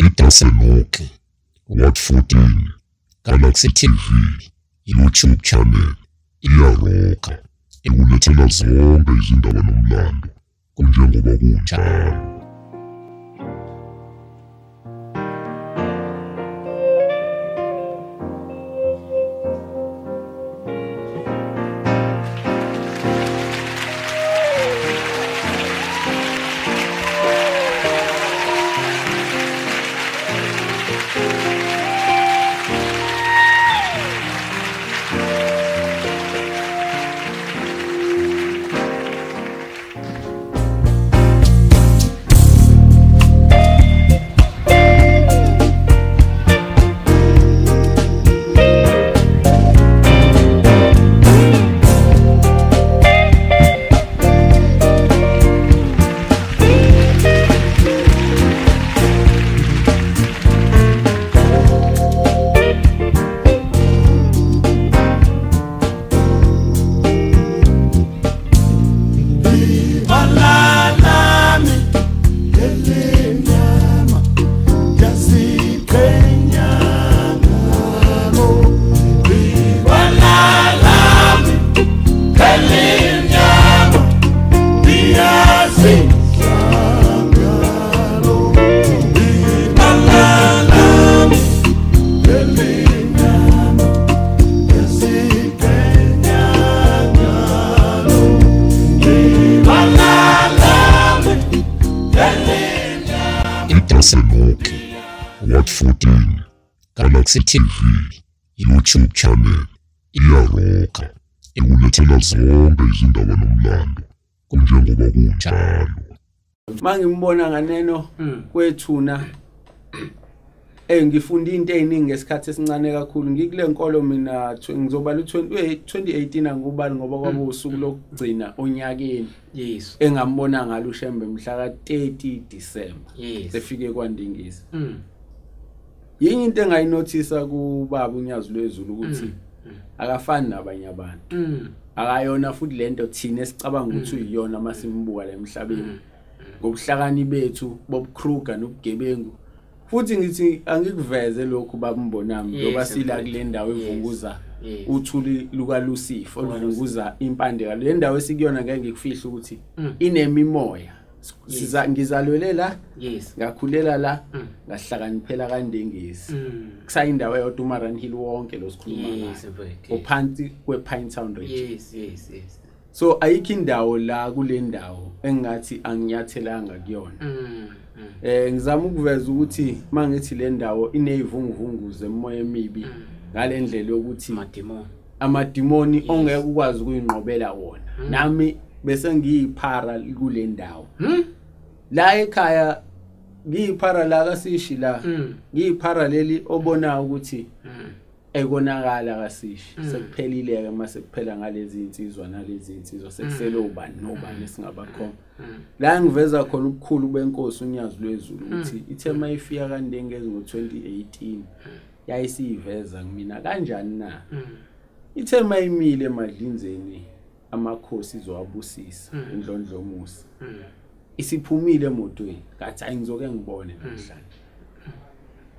Itasenoke, Ward 14, Galaxy TV, YouTube channel, iyaroka, ikulethela zonke izindaba nomlando, kunjengoba kunjalo. Itasenoke, Ward 14, Galaxy TV, YouTube channel, iyaroka, ikulethela zonke izindaba nomlando, kunjengoba kunjalo. Mangimbona nganeno kwethuna ngifunda into eziningi ngesikhathi esincane kakhulu. Ngikule nkolo mina ngizobala u2018 angubali ngoba kwaba usuku lokugcina onyakeni. Yes. Engambona ngalo uShembe mhla ka30 December. Yes. Sefike kwaNdingisi. Yinye into engayinothisa kubaba uNyazi lwezulu ukuthi akafani nabanye abantu. Akayona futhi lento thina esicabanga ukuthi uyiyona masimbuka la emhlabeni. Ngobuhlakani bethu bobuKruger nobugebengu. Futhi ngithi angikuveze lokhu babumbonami ngoba sila kule ndawo evunguza uthuli luka Lucifer oluvunguza impande. Le ndawo esikuyona ngeke ngikufihle ukuthi inemimoya. Siza ngizalwele la, ngakhulela la, ngahlakaniphela kaNdengezi. Kusayindawo eyodwa uMaran Hill wonke lo sikhuluma ngayo. Ophansi kwePine Town Ridge. Yes, yes, yes. So ayikho indawo la kule ndawo engathi anginyathelanga kuyona. Ngizama ukuveza ukuthi mangithi le ndawo inezivunguvungu zemoya emibi ngalendlela yokuthi amadimoni ongeke ukwazi ukuyinqobela wona. Nami bese ngiyiphara kule ndawo. La ekhaya ngiyiphara la kaSishi la, ngiyiphara leli obona ukuthi ekonakala kaSishi. Sekuphelile ke mase kuphela ngalezi insizwa nalezi insizwa sekusele ubani nobani esingabakhona. La ngiveza khona ubukhulu benkosi uNyazi lwezulu ukuthi ithe mayifika kaNdengezi ngo2018 yayisiveza kumina kanjani na. Ithe mayimile emadlinzeni amakhosi izowabusisa indlondlomusa. Isiphumile emotweni ngathi ayi ngizoke ngibone namhlanje.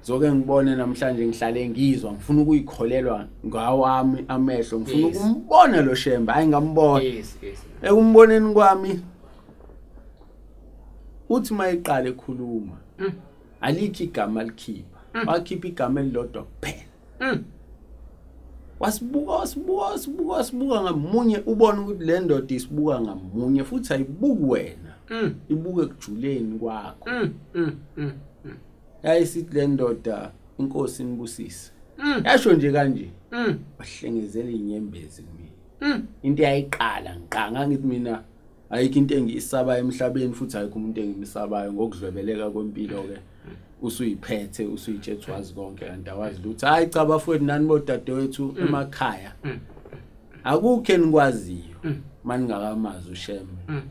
Zoke ngibone namhlanje ngihlale ngizwa ngifuna ukuyikholelwa ngawami amehlo, ngifuna ukumbona lo Shembe. Hayi ngambona. Yes, yes. Ekumboneni kwami uthi mayiqala ekhuluma alikho igama likhipha. Wakhipha igama elilodwa kuphela. Wasibuka wasibuka wasibuka wasibuka ngamunye, ubona ukuthi le ndoda isibuka ngamunye futhi ayibuki wena. Ibuke ekujuleni kwakho. Yayisithi le ndoda inkosi inibusise. Yasho nje kanje. Wahlengezela inyembezi kumina. Into yayiqala ngiqanga ngithi mina ayikho into engiyisabayo emhlabeni futhi ayikho umuntu engimsabayo ngokudlwebeleka kwempilo ke. Usuyiphethe usuyitshethe wazi konke kanti awazi lutho. Hayi cha bafowethu nani bodadewethu emakhaya. Akukho enikwaziyo maningakamazi uShembe.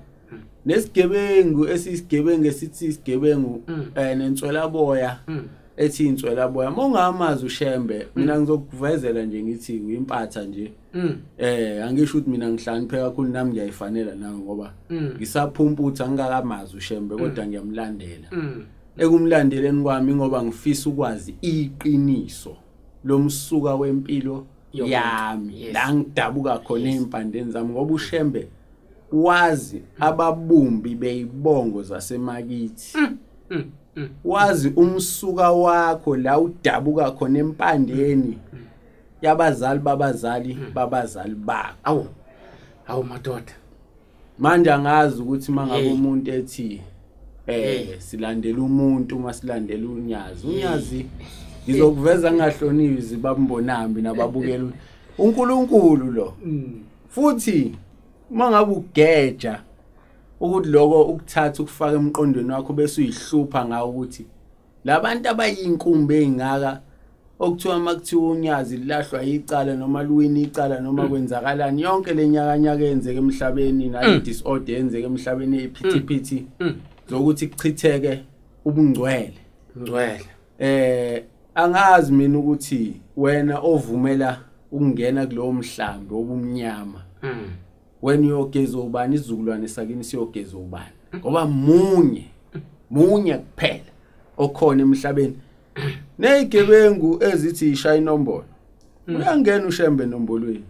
Nesigebengu esisigebengu esithi isigebengu nenswelaboya ethi inswelaboya mongamazi uShembe mina ngizokuvezela nje ngithi uyimpatha nje. Angisho ukuthi mina ngihlakaniphe kakhulu nami ngiyayifanela nawe ngoba ngisaphumputha ngingakamazi uShembe kodwa ngiyamlandela. Ekumlandeleni kwami ngoba ngifisa ukwazi iqiniso lomsuka wempilo yami, la ngidabuka khona empandeni zami, ngoba uShembe wazi ababumbi beyibongo zasemakithi. Wazi umsuka wakho la udabuka khona empandeni yabazali babazali babazali bakho. Awu awu madoda, manje angazi ukuthi mangabe umuntu ethi silandela umuntu, uma silandela uNyazi, uNyazi ngizokuveza ngingahloniphi bambonambi nababukela uNkulunkulu lo. Futhi mangabe ugeja ukuthi lokho ukuthatha ukufaka emqondweni wakho bese uyihlupha ngawo ukuthi labantu abayinkumbi engaka okuthiwa makuthiwa uNyazi lilahlwa icala noma luwini icala noma kwenzakalani, yonke lenyakanyaka eyenzeke emhlabeni nale disorder eyenzeke emhlabeni eyiphithiphithi zokuthi kuchitheke ubungcwele ngcwele. Angazi mina ukuthi wena ovumela ukungena kulowo mhlambi obumnyama, wena uyogeza ubani, isizukulwane sakini siyogeza ubani, ngoba munye munye kuphela okhona emhlabeni. Nezigebengu ezithi ishaya inombolo, uyangena uShembe enombolweni,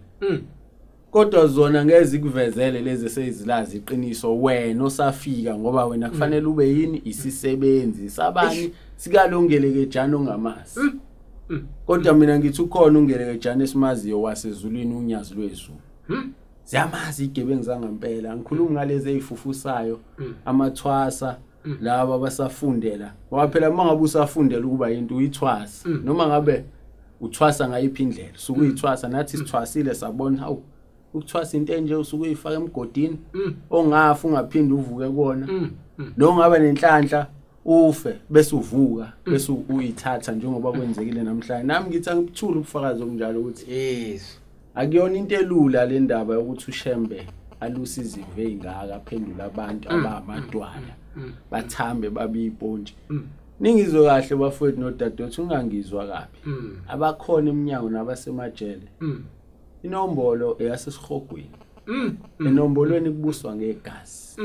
kodwa zona ngeke zikuvezele lezi seyizilazi iqiniso wena osafika, ngoba wena kufanele ube yini, isisebenzi sabani sikalongelekejana ongamazi. Kodwa mina ngithi ukhona ungelekejana esimaziyo wasezulwini, uNyazi lwezulu. Ziyamazi igebengu zangampela, ngikhuluma ngalezi ezifufusayo, amathwasa, laba abasafundela, ngoba phela uma ngabe usafundela ukuba into uyithwasa, noma ngabe uthwasa ngayiphi indlela usuke uyithwasa. Nathi sithwasile sabona, hawu, ukuthwasa into enje usuke uyifaka emgodini ongafa ungaphinde uvuke kuona, nongaba nenhlanhla ufe bese uvuka bese uyithatha njengoba kwenzekile namhlanje. Nami ngithi angikuthule ubufakazi obunjalo ukuthi yes, akuyona into elula le ndaba yokuthi uShembe alusa izive ezingaka, aphendula abantu abamadwala bathambe babe ipontshi. Ningizwe kahle bafowethu nodadewethu, ungangizwa kabi, abakhona eminyango nabasemajele, inombolo eyasesihogweni. Enombolweni kubuswa ngegazi.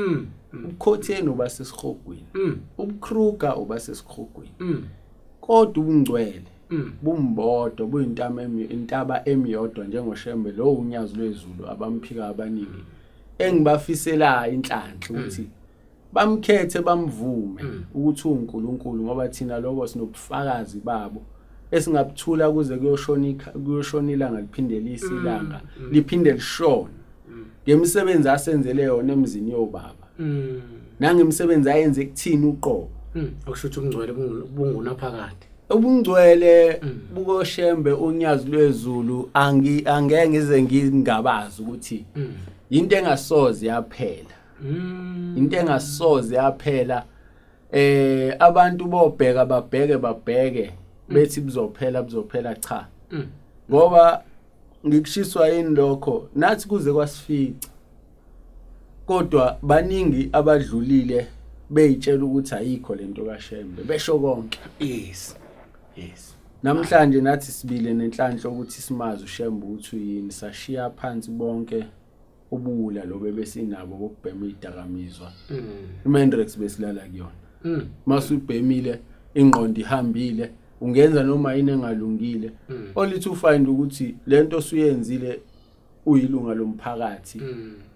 Ubukhotheni obasesihogweni, ubukruga obasesihogweni, kodwa ubungcwele bumbodwa, buyintama intaba emiyodwa njengoShembe lo uNyazi lwezulu abamphika abaningi. Engibafisela inhlanhla ukuthi bamkhethe bamvume ukuthi uNkulunkulu, ngoba thina lokho sinobufakazi babo esingabuthula kuze kuyoshona ilanga liphinde lise ilanga liphinde lishone ngemisebenzi asenzele yona emzini yobaba nangemisebenzi ayenze kuthini uqobo. Okusho ukuthi ubungcwele bungunaphakade. Ubungcwele bukoShembe uNyazi lwezulu angeke ngize ngingabazi ukuthi into engasoze yaphela. Into engasoze yaphela. Abantu bobheka babheke babheke bethi buzophela buzophela, cha. Ngoba ngikushiswa yini lokho, nathi kuze kwasifica, kodwa baningi abadlulile beyitshela ukuthi ayikho lento kaShembe, besho konke. Yes yes. Namhlanje nathi sibile nenhlanhla ukuthi simazi uShembe ukuthi uyini, sashiya phansi bonke ubuwula lobe besinabo bokubhema idakamizwa. iMandrex besilala kuyona. Masubhemile ingqondo ihambile, ungenza noma yini engalungile, only to find ukuthi lento osuyenzile uyilunga lomphakathi.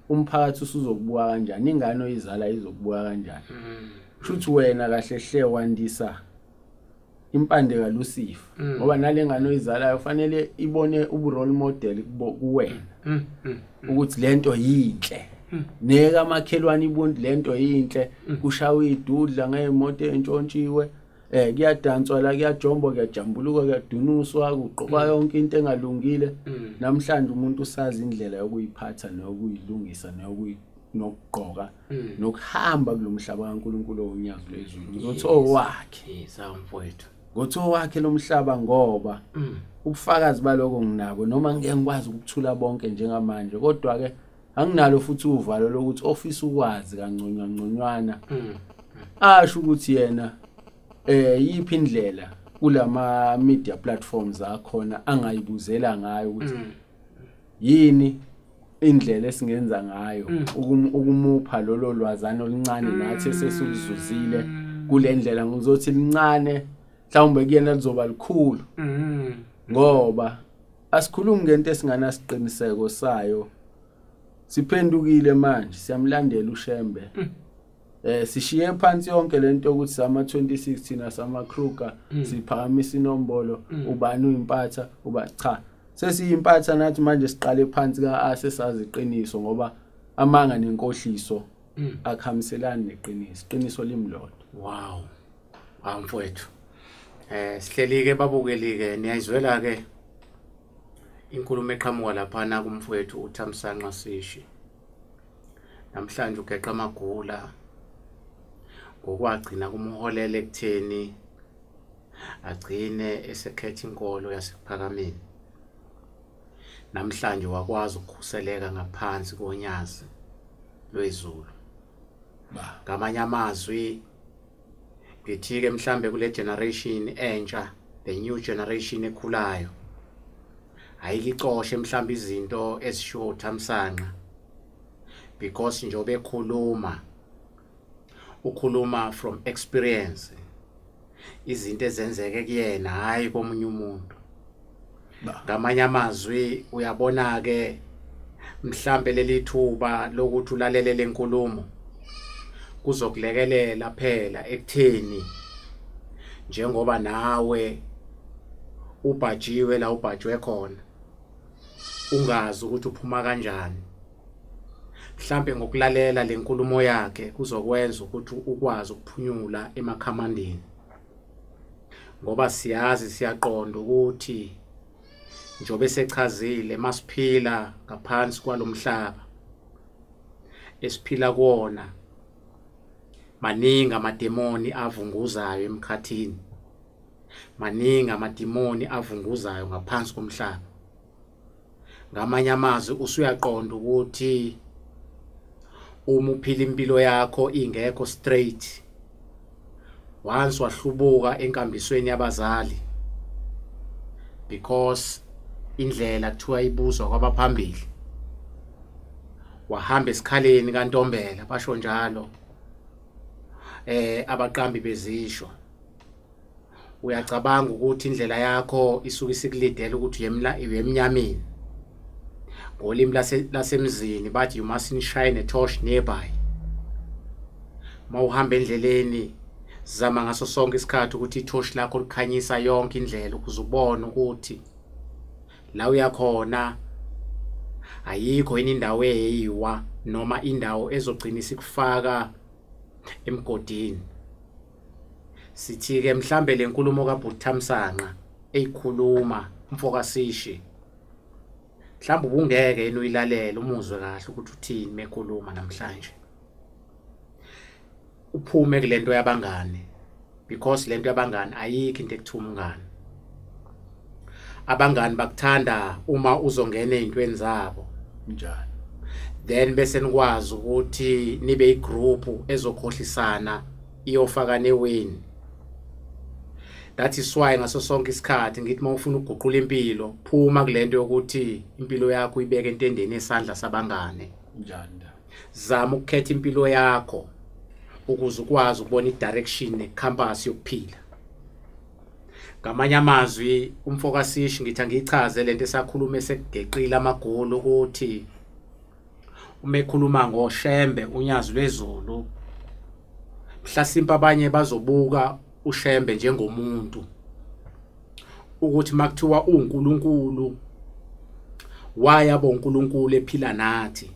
Umphakathi usuzokubuka kanjani, ingane oyizala izokubuka kanjani? Shuthi wena kahle hle wandisa impande kaLucifer, ngoba nalengane oyizalayo kufanele ibone ubu role model kuwena ukuthi lento yinhle, neka amakhelwane ibone lento yinhle, kushawa idudla ngemoto entshontshiwe, kuyadanswa la, kuyajombwa, kuyajambuluka, kuyadunuswa, kugqokwa yonke into engalungile. Namhlanje umuntu usazi indlela yokuyiphatha nokuyilungisa nokugqoka nokuhamba kulomhlaba kaNkulunkulu oNyazi lwezulu. Ngizothi owakhe. Yes, mfowethu. Ngothi owakhe lomhlaba, ngoba ubufakazi baloko nginabo, noma ngeke ngikwazi ukuthula bonke njengamanje, kodwa ke anginalo futhi uvalo lokuthi ofisa ukwazi kangconywa ngconywana asho ukuthi yena yiphi indlela kulama media platforms akhona angayibuzela ngayo ukuthi yini indlela esingenza ngayo ukumupha lolo lwazana oluncane nathi esesiluzuzile Kulendlela ngizothi lincane mhlawumbe kuyena lizoba likhulu. Ngoba asikhulumi ngento esinganasiqiniseko sayo. Siphendukile manje siyamlandela uShembe. Sishiye phansi yonke lento ukuthi sama 2016 asama Kruger siphakamisa inombolo ubani uyimpatha uba cha sesiyimpatha nathi manje siqale phansi ka A sesazi iqiniso ngoba amanga nenkohliso akhamselani neqiniso, iqiniso limlodwa. Wow. Wow mfowethu. Sihleli ke babukeli ke niyayizwela ke inkulumo eqhamuka lapha na kumfowethu uThamsanqa Sishi. Namhlanje ugeqa amagula ngokwagcina kumholela ekutheni agcine esekhetha inkolo yasePhakameni. Namhlanje wakwazi ukukhuseleka ngaphansi konyazi lwezulu. Ngamanye amazwi ngithi ke mhlambe kule generation entsha, the new generation ekhulayo, ayikicoshe mhlambe izinto ezishiwo uThamsanqa, because njobe ekhuluma ukhuluma from experience, izinto ezenzeke kuyena hayi komunye umuntu. Ngamanye amazwi uyabona ke mhlambe leli thuba lokuthi ulalele lenkulumo kuzokulekelela phela ekutheni njengoba nawe ubhajiwe la ubhajwe khona ungazi ukuthi uphuma kanjani, mhlambe ngokulalela lenkulumo yakhe kuzokwenza ukuthi ukwazi ukuphunyula emakhamandeni, ngoba siyazi siyaqonda ukuthi njobe sechazile masiphila ngaphansi kwalomhlaba esiphila kuona maningi amademoni avunguzayo emkhathini, maningi amademoni avunguzayo ngaphansi komhlaba. Ngamanye amazwi usuyaqonda ukuthi uma uphila impilo yakho ingekho straight, once wahlubuka enkambisweni yabazali, because indlela kuthiwa ibuzwa kwabaphambili, wahamba esikhaleni kaNtombela basho njalo abaqambi bezisho, uyacabanga ukuthi indlela yakho isuke isikulidela ukuthi uyemnyameni. Ngolimi lasemzini bathi you mustn't shine a torch nearby. Mawuhamba endleleni zama ngaso sonke isikhathi ukuthi ithoshi lakho likhanyisa yonke indlela ukuze ubone ukuthi la uyakhona ayikho yini indawo eyiwa noma indawo ezogcina isikufaka emgodini. Sithi ke mhlambe lenkulumo kaButhamsanqa eyikhuluma umfoka Sishi mhlawumbe ubungeke yena uyilalela umuzwe kahle ukuthi uthini mekhuluma namhlanje, uphume kulento yabangane, because lento yabangane ayikho into ekuthiwa umngane. Abangani bakuthanda uma uzongena ezintweni zabo njani, then bese nikwazi ukuthi nibe igroup ezokhohlisana iyofaka newini. That is why ngaso sonke isikhathi ngithi mawufuna ukuguqula impilo phuma kulento yokuthi impilo yakho ibeke entendeni esandla sabangane. Njani? Zama ukukhetha impilo yakho ukuze ukwazi ukubona i-direction necampus yokuphila. Ngamanye amazwi umfoka Sishi ngithi angichaze lento esakhuluma esekugeqile amagolo ukuthi uma ekhuluma ngoShembe unyazi lwezulu, mhlasimpe abanye bazobuka uShembe njengomuntu ukuthi makuthiwa uNkulunkulu wayabo uNkulunkulu ephila nathi.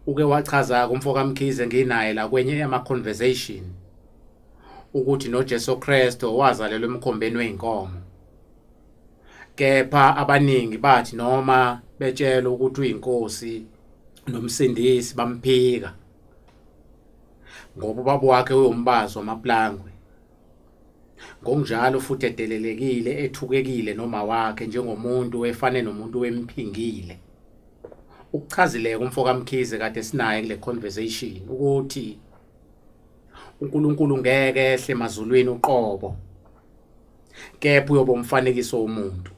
Uke wachaza kumfoka Mkhize nginaye la kwenye yama conversation ukuthi noJesu Kristu wazalelwa emkhombeni weinkomo, kepha abaningi bathi noma betshelwa ukuthi uyinkosi nomsindisi bamphika ngoba ubaba wakhe uyumbazi wamaplangwe. Ngokunjalo futhi edelelekile ethukekile noma wakhe njengomuntu efane nomuntu wemphingile. Ukuchazileka umfoka Mkhize kade sinaye kule conversation ukuthi uNkulunkulu ngeke ehle emazulwini uqobo, kepha uyoba umfanekiso womuntu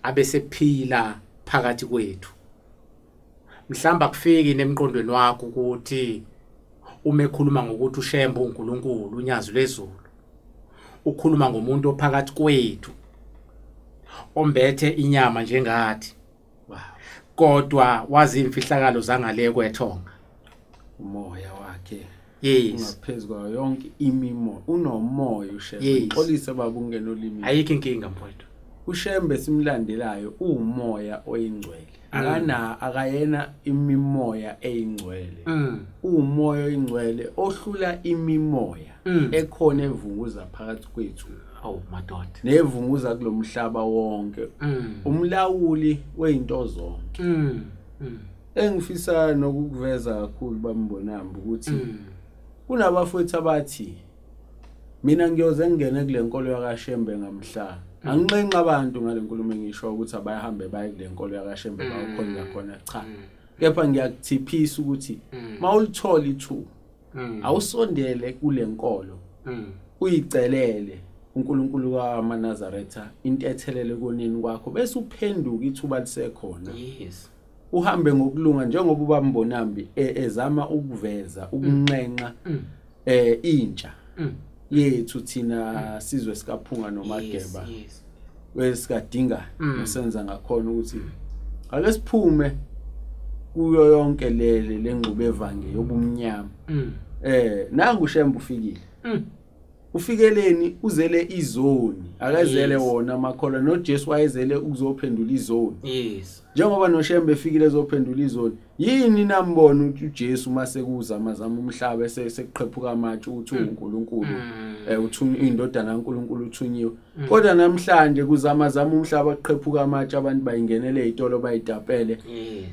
abesephila phakathi kwethu. Mhlamba kufiki nemqondweni wakho ukuthi Uma ekhuluma ngokuthi uShembe uNkulunkulu unyazi lwezulu, ukhuluma ngomuntu ophakathi kwethu ombethe inyama njengathi. Wow. Kodwa wazi imfihlakalo zangale kwethonga. Umoya wakhe. Yes. Ungaphezulu kwayo yonke imimoya, unomoya uShembe. Yes. Xolise baba ungena olimi. Ayikho inkinga mfowethu. uShembe simlandelayo umoya oyingcwele. Akana akayena imimoya eyingcwele. Umoya oyingcwele ohlula imimoya ekhona evunguza phakathi kwethu. Awu madoda. Nevunguza kulomhlaba wonke. Umlawuli wezinto zonke. Engifisa nokukuveza kakhulu bambonambi ukuthi kunabafowethu abathi mina ngiyoze ngingene kule nkolo yakaShembe ngamhla. Anginxenxa abantu ngale nkulumo engisho ukuthi abahambe baye kule nkolo yakaShembe bayokhonza khona, cha. Kepha ngiyakuthiphisa ukuthi mawulithola ithuba awusondele kule nkolo uyicelele uNkulunkulu kaManazaretha intethelele konini kwakho bese uphenduka ithuba lisekhona. Yes. Uhambe ngokulunga njengoba ubambonambi ezama ukuveza ukunxenxa intsha yethu thina sizwe sikaphunga noMageba wesikadinga usenza ngakhona ukuthi ake siphume kuyo yonke lele lengxube evange yobumnyama. Nangu uShembe ufikile. Ufikeleni uzele izoni, akazele wona amakholwa. noJesu wayezele ukuzophendula izoni. Yes. Njengoba noShembe efikile ezophendula izoni, yini nambona ukuthi uJesu mase kuza amazama umhlaba sekuqhephuka amatshe ukuthi uNkulunkulu uthunywa indodana kaNkulunkulu uthunyiwe. Kodwa namhlanje kuzamazama umhlaba kuqhephuka amatshe abantu bayingenele ezitolo bayitapele.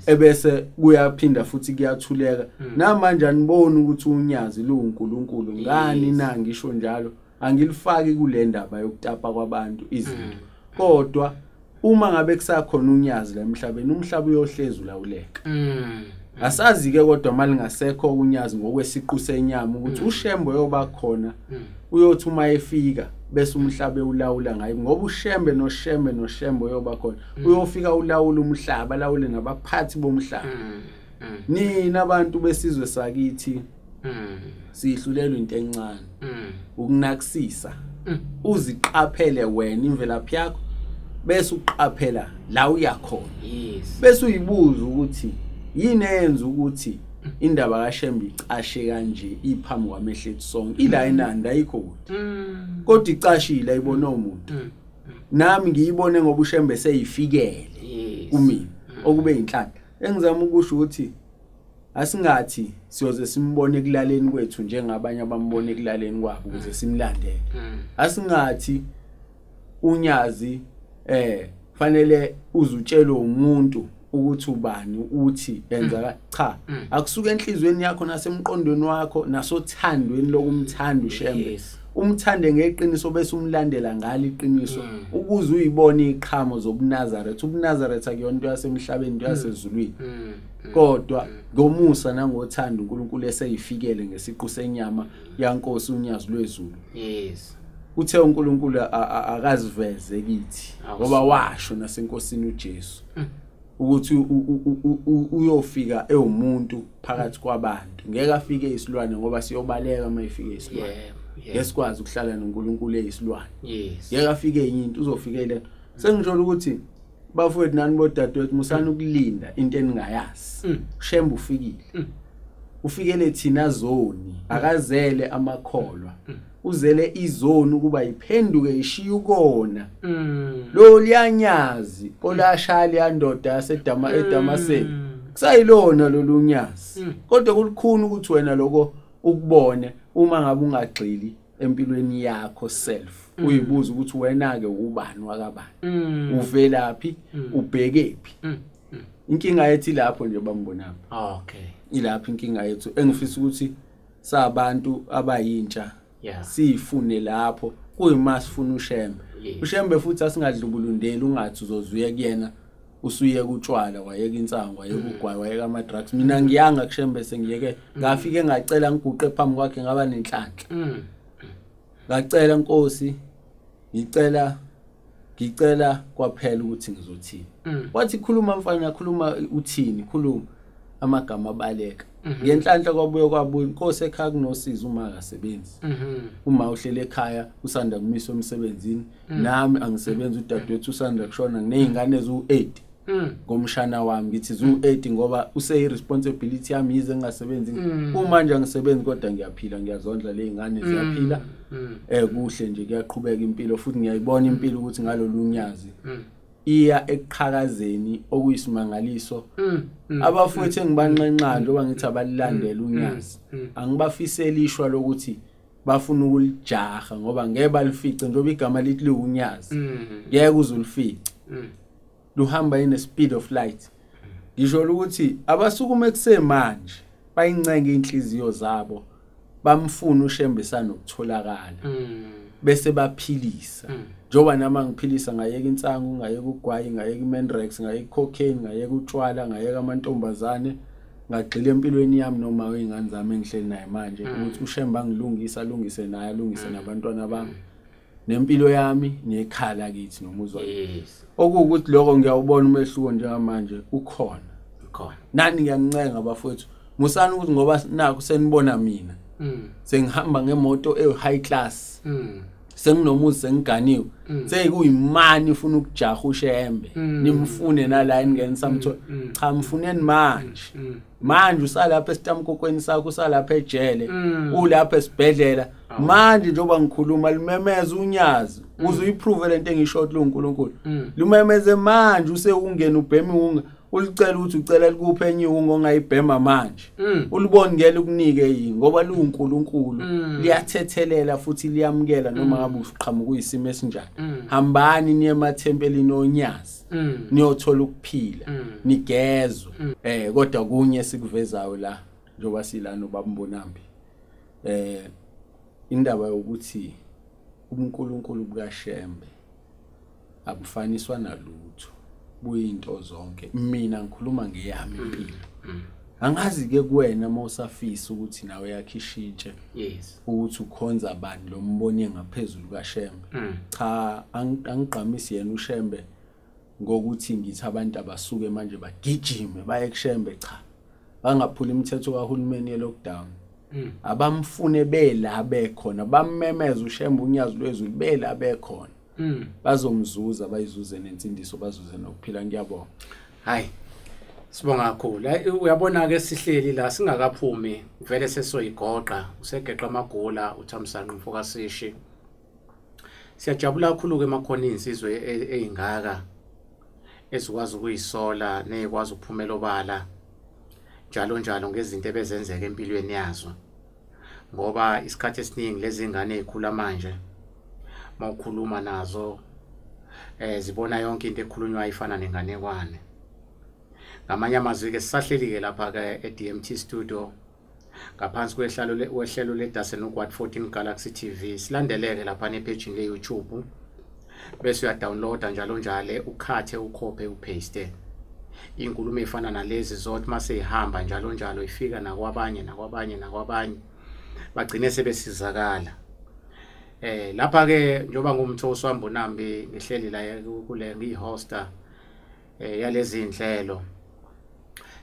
Ebese kuyaphinda futhi kuyathuleka. Namanje aniboni ukuthi unyazi luNkulunkulu ngani na ngisho njalo angilifaki kule ndaba yokutapa kwabantu izinto. Kodwa uma ngabe kusakhona unyazi la emhlabeni umhlaba uyohlezi ulawuleka. Asazi ke kodwa malingasekho unyazi ngokwesiqu senyama ukuthi uShembe uyoba khona uyothi uma efika bese umhlaba ulawula ngaye, ngoba uShembe noShembe noShembe uyoba khona uyofika ulawula umhlaba alawule nabaphathi bomhlaba. Nina abantu besizwe sakithi sihlulelwa into encane ukunakisisa. Uziqaphele wena imvelaphi yakho bese uqaphela la uyakhona. Yes. Bese uyibuza ukuthi yini eyenza ukuthi indaba kaShembe icashe kanje iphambi kwamehlo ethu sonke. Ila enanda ayikho kude. Kodwa icashile ayibona umuntu. Nami ngiyibone ngoba uShembe seyifikele kumina okube inhlanhla. Engizama ukusho ukuthi asingathi siyoze simbone ekulaleni kwethu njengabanye abambone ekulaleni kwabo ukuze simlandele. Asingathi unyazi fanele uzutshelwe umuntu ukuthi ubani uthi enza cha. Akusuke enhlizweni yakho nasemqondweni wakho nasothandweni lokumthanda uShembe. Umthande ngeqiniso bese umlandela ngalo iqiniso ukuze uyibone iqhamo zobuNazaretha. UbuNazaretha akuyona into yasemhlabeni, into yasezulwini. Kodwa ngomusa nangothando uNkulunkulu eseyifikele ngesiqu senyama yaNkosi unyazi lwezulu. Yes. Uthe uNkulunkulu akaziveze kithi ngoba washo nasenkosini uJesu ukuthi uyofika ewumuntu phakathi kwabantu, ngeke afike isilwane ngoba siyobaleka uma ifike isilwane. Ngesikwazi ukuhlala noNkulunkulu eyisilwane. Ngeke afike enye into, uzofikela. Sengisho ukuthi bafowethu nani bodadewethu musana ukulinda into eningayazi. Shembe ufikile. Ufikele thina zoni, akazele amakholwa. Uzele izoni ukuba iphenduke ishiye ukona. Lo liyanyazi olashaya yandoda yaseDama eDamaseko. Kusayilona lolunyazi. Kodwa kulikhuni ukuthi wena lokho ukubone uma ngabe ungagxili empilweni yakho self. Uyibuza ukuthi wena ke ubani wakabani, uvelaphi, ubhekephi. Inkinga yethu lapho nje bambonami. Okay. Ilapho inkinga yethu engifisa ukuthi sabantu abayintsha sifune lapho kuyima sifuna uShembe. uShembe futhi asingadlubulundeli ungathi uzozuye kuyena usuyeka utshwala, wayeka insangu, wayeka ugwayi, wayeka ama drugs. Mina ngiyanga kuShembe sengiyeke ngafike ngacela ngiguqe phambi kwakhe ngaba nenhlanhla. Ngacela Nkosi, ngicela kwaphela ukuthi ngizothini. Wathi khuluma mfana, khuluma uthini, khuluma. Amagama abaleka. Ngenhlanhla kwabuye kwabuya inkosi ekhaya kunosizo uma akasebenzi. Uma uhlele ekhaya usanda kumiswa emsebenzini, nami angisebenzi, udadewethu usanda kushona, nginezingane eziwu8 ngomshana wami. Ngithi ziwu8 ngoba useyi responsibility yami, yize ngingasebenzi. Uma nje angisebenzi kodwa ngiyaphila, ngiyazondla lezingane ziyaphila. Kuhle nje, kuyaqhubeka impilo, futhi ngiyayibona impilo ukuthi ngalolu nyazi iya ekuqhakazeni okuyisimangaliso. Abafowethu engibanxenxayo njengoba ngithi abalilandela unyazi, angibafiseli ishwa lokuthi bafuna ukulijaha ngoba ngeke balifice, njengoba igama lithi liwunyazi, ngeke uze ulifice. Luhamba in a speed of light. Ngisho ukuthi abasukume kusemanje bayincenge inhliziyo zabo, bamfuna uShembe sanokutholakala, bese baphilisa. Njengoba nami ngiphilisa, ngayeka insangu, ngayeka ugwayi, ngayeka iMandrax, ngayeka icocaine, ngayeka utshwala, ngayeka amantombazane, ngagxila empilweni yami noma wey'ngane zami engihleli naye manje, ukuthi uShembe angilungise, alungise naye, alungise nabantwana bami, nempilo yami, nekhala kithi nomuzi wami. Okuwukuthi lokho ngiyawubona umehluko njengamanje ukhona. Ukhona. Nani ngiyancenga bafowethu, musani ukuthi ngoba nakho senibona mina sengihamba ngemoto e-high class, senginomuzi, sengiganiwe, sekuyimani ufuna ukujaha uShembe, nimfune nala eningeni samthola. Cha, mfuneni manje. Manje usalapha esitamkokweni sakho, usalapha ejele, ulapha esibhedlela. Manje njengoba ngikhuluma limemeza unyazi, uze uyiprove lento engisho ukuthi uNkulunkulu. Lumemeze manje, usewungena ubhema iwunga, ulicela ukuthi ucela likuphe enye iwunga ongayibhema manje. Ulibone ngeke ukunike yini, ngoba liwuNkulunkulu, liyathethelela futhi liyamkela noma ngabe uqhamuka kuyisimo esinjani. Hambani niye emathempelini onyazi, niyothola ukuphila, nigezwe. Kodwa kunye sikuvezayo la njengoba sila noBaba Mbonambi, indaba yokuthi uNkulunkulu bukaShembe abufaniswa nalutho, buyinto zonke. Mina ngikhuluma ngeyami impilo, angazi ke kuwena mawusafisa ukuthi nawe yakhe ishintshe, ukuthi ukhonza abantu lo mbone ngaphezulu kaShembe. Cha, angigqamisi yena uShembe ngokuthi ngithi abantu abasuke manje bagijime baye kuShembe. Cha, bangaphula imithetho kahulumeni ye-lockdown, abamfune bela bekhona, bammemeze uShembe unyazi lwezulu bela bekhona, bazomzuza, bayizuze nensindiso, bazuze nokuphila. Ngiyabonga. Hayi, sibonga kakhulu. Uyabona ke sihleli la singakaphumi vele sesoyigoqa, usegeqa amagula uThamsanqa mfokasishi. Siyajabula kakhulu ke emakhona insizwe eyingaka ezikwazi ukuyisola nezikwazi ukuphumela obala njalo njalo ngezinto ebezenzeka empilweni yazo, ngoba isikhathi esiningi lezi ngane ezikhula manje mawukhuluma nazo zibona yonke into ekhulunywayo ifana nenganekwane. Ngamanye amazwi ke sisahleli ke lapha ke e-DMT Studio ngaphansi kwehlelo le-Dasenuk Ward 14 Galaxy TV. Silandeleke lapha ne-page le YouTube, bese uyadownloada njalo njalo, ukhathe, ukhophe, upaste inkulumo efana nalezi zothi mase ihamba njalo njalo ifika nakwabanye nakwabanye nakwabanye, bagcine sebesizakala. Lapha ke njoba ngumthosi wambonambi ngihleli la kule ngiyihosta yalezi inhlelo,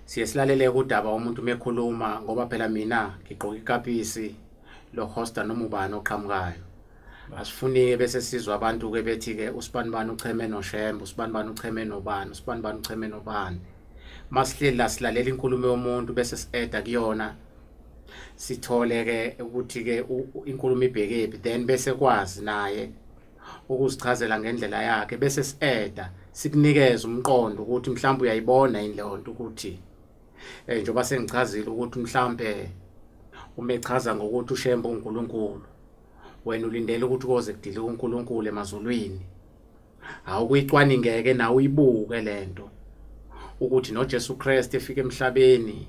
siye silalele udaba umuntu mekhuluma, ngoba phela mina ngigqoka ikapisi lo hosta noma ubani oqhamukayo. Asifuni bese sizwa abantu ke bethi ke usibanibani ucheme noShembe, usibanibani ucheme nobani, usibanibani ucheme nobani. Masihleli la silalela inkulumo yomuntu bese sieda kuyona, sithole ke ukuthi ke inkulumo ibhekephi, then bese kwazi naye ukuzichazela ngendlela yakhe, bese sieda sikunikeza umqondo ukuthi mhlawumbe uyayibona yini leyo nto, ukuthi njengoba sengichazile ukuthi mhlawumbe uma echaza ngokuthi uShembe uNkulunkulu, wena ulindele ukuthi koze kudile uNkulunkulu emazulwini. Awukuyicwaningeke nawe uyibuke lento ukuthi noJesu Christ efika emhlabeni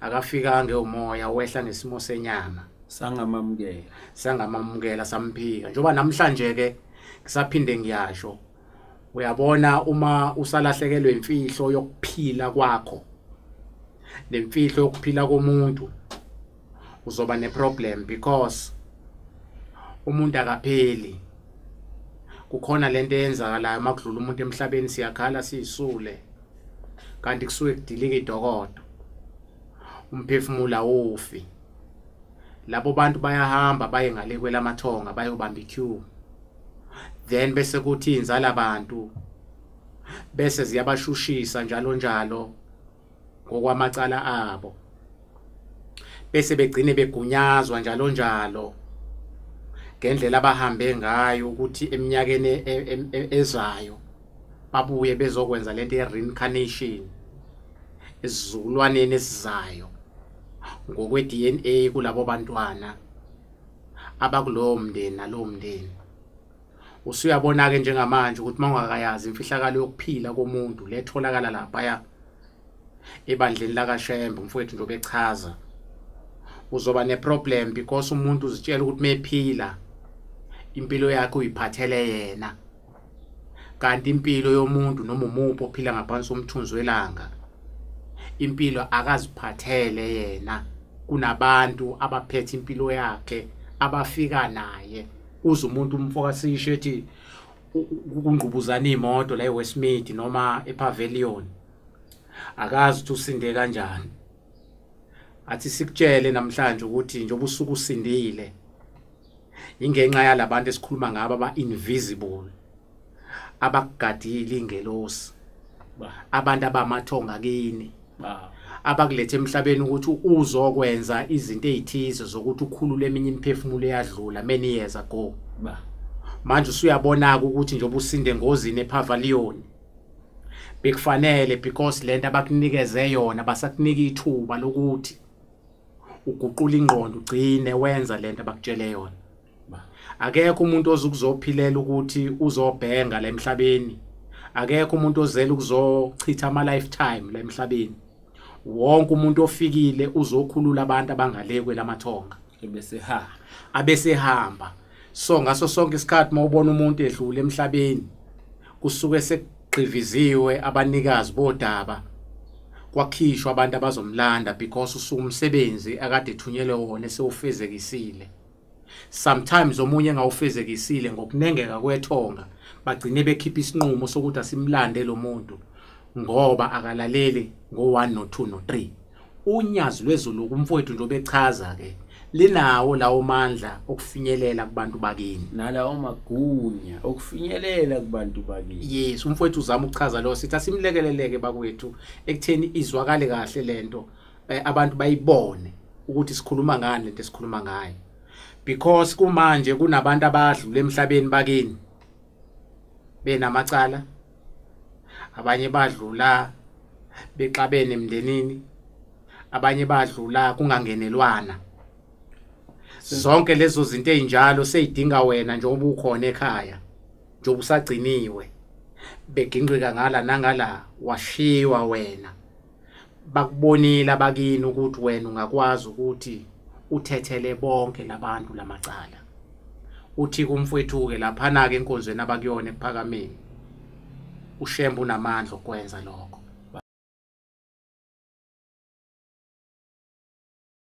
akafikanga umoya, wehla ngesimo senyama, sangamamukela, sangamamukela, samphika. Njengoba namhlanje ke ngisaphinde ngiyasho, uyabona uma usalahlekelwe imfihlo yokuphila kwakho nemfihlo yokuphila komuntu, uzoba neproblem, because umuntu akapheli. Kukhona lento eyenzakalayo makudlula umuntu emhlabeni, siyakhala siyisule, kanti kusuke kudilika idokodo. Umphefumulo awufi. Labo bantu bayahamba baye ngale kwelamathonga bayobamba iqueue. Then bese kuthi inzala abantu bese ziyabashushisa njalo njalo ngokwamacala abo. Bese begcine begunyazwa njalo njalo ngendlela abahambe ngayo ukuthi eminyakeni ezayo babuye bezokwenza lento ye reincarnation esizukulwaneni esizayo ngokwe DNA kulabo bantwana abakulowo mndeni nalowo mndeni. Usuyabona ke njengamanje ukuthi mawungakayazi imfihlakalo yokuphila komuntu letholakala lapha ebandleni lakaShembe umfowethu nje obechaza, uzoba neproblem because umuntu uzitshela ukuthi mephila impilo yakhe uyiphathele yena, kanti impilo yomuntu noma umuphi ophila ngaphansi komthunzi welanga impilo akaziphathele yena. Kunabantu abaphethe impilo yakhe abafika naye. Uze umuntu umfoka sisho ethi kungqubuzana imoto la eWestmead noma ePavilion, akazi ukuthi usinde kanjani. Athi sikutshele namhlanje ukuthi njengoba usuku usindile ingenxa yalabantu esikhuluma ngabo aba invisible, abakugadile ingelosi, abantu abamathonga kini, abakulethe emhlabeni ukuthi uzokwenza izinto ezithize zokuthi ukhulule eminye imiphefumulo eyadlula many years ago. Manje usuyabona ukuthi njengoba usinde engozini ePavilion bekufanele, because lento abakunikeze yona basakunika ithuba lokuthi uguqula ingqondo ugcine wenza lento abakutshele yona. Akekho umuntu ozukuzophilela ukuthi uzobhenga la emhlabeni, akekho umuntu ozela ukuzochitha ama lifetime la emhlabeni. Wonke umuntu ofikile uzokhulula abantu abangale kwelamathonga abese hamba. So ngaso sonke isikhathi mawubona umuntu edlula emhlabeni kusuke sekugqiviziwe abanikazi bodaba, kwakhishwa abantu abazomlanda because usuke umsebenzi akade ethunyelwe wona esewufezekisile. Sometimes omunye engawufezekisile ngokunengeka kwethonga bagcine bekhipha isinqumo sokuthi asimlande lo muntu ngoba akalaleli ngo1 no2 no3. Unyazi lwezulu kumfowethu nje obechaza ke linawo lawo mandla okufinyelela kubantu bakini nalawo magunya okufinyelela kubantu bakini. Yes, umfowethu uzama ukuchaza lo, sithi asimlekeleleke bakwethu ekutheni izwakale kahle lento, abantu bayibone ukuthi sikhuluma ngani lento esikhuluma ngayo, because kumanje kunabantu abadlula emhlabeni bakini benamacala, abanye badlula bexabene emndenini, abanye badlula kungangenelwana. Zonke lezo zinto ezinjalo seyidinga wena njengoba ukhona ekhaya, njengoba usagciniwe beginqika ngala nangala, washiwa wena, bakubonile abakini ukuthi wena ungakwazi ukuthi uthethele bonke labantu lamacala. Uthi kumfowethu ke laphana ke enkonzweni abakuyona ekuphakameni, uShembe unamandla okwenza lokho.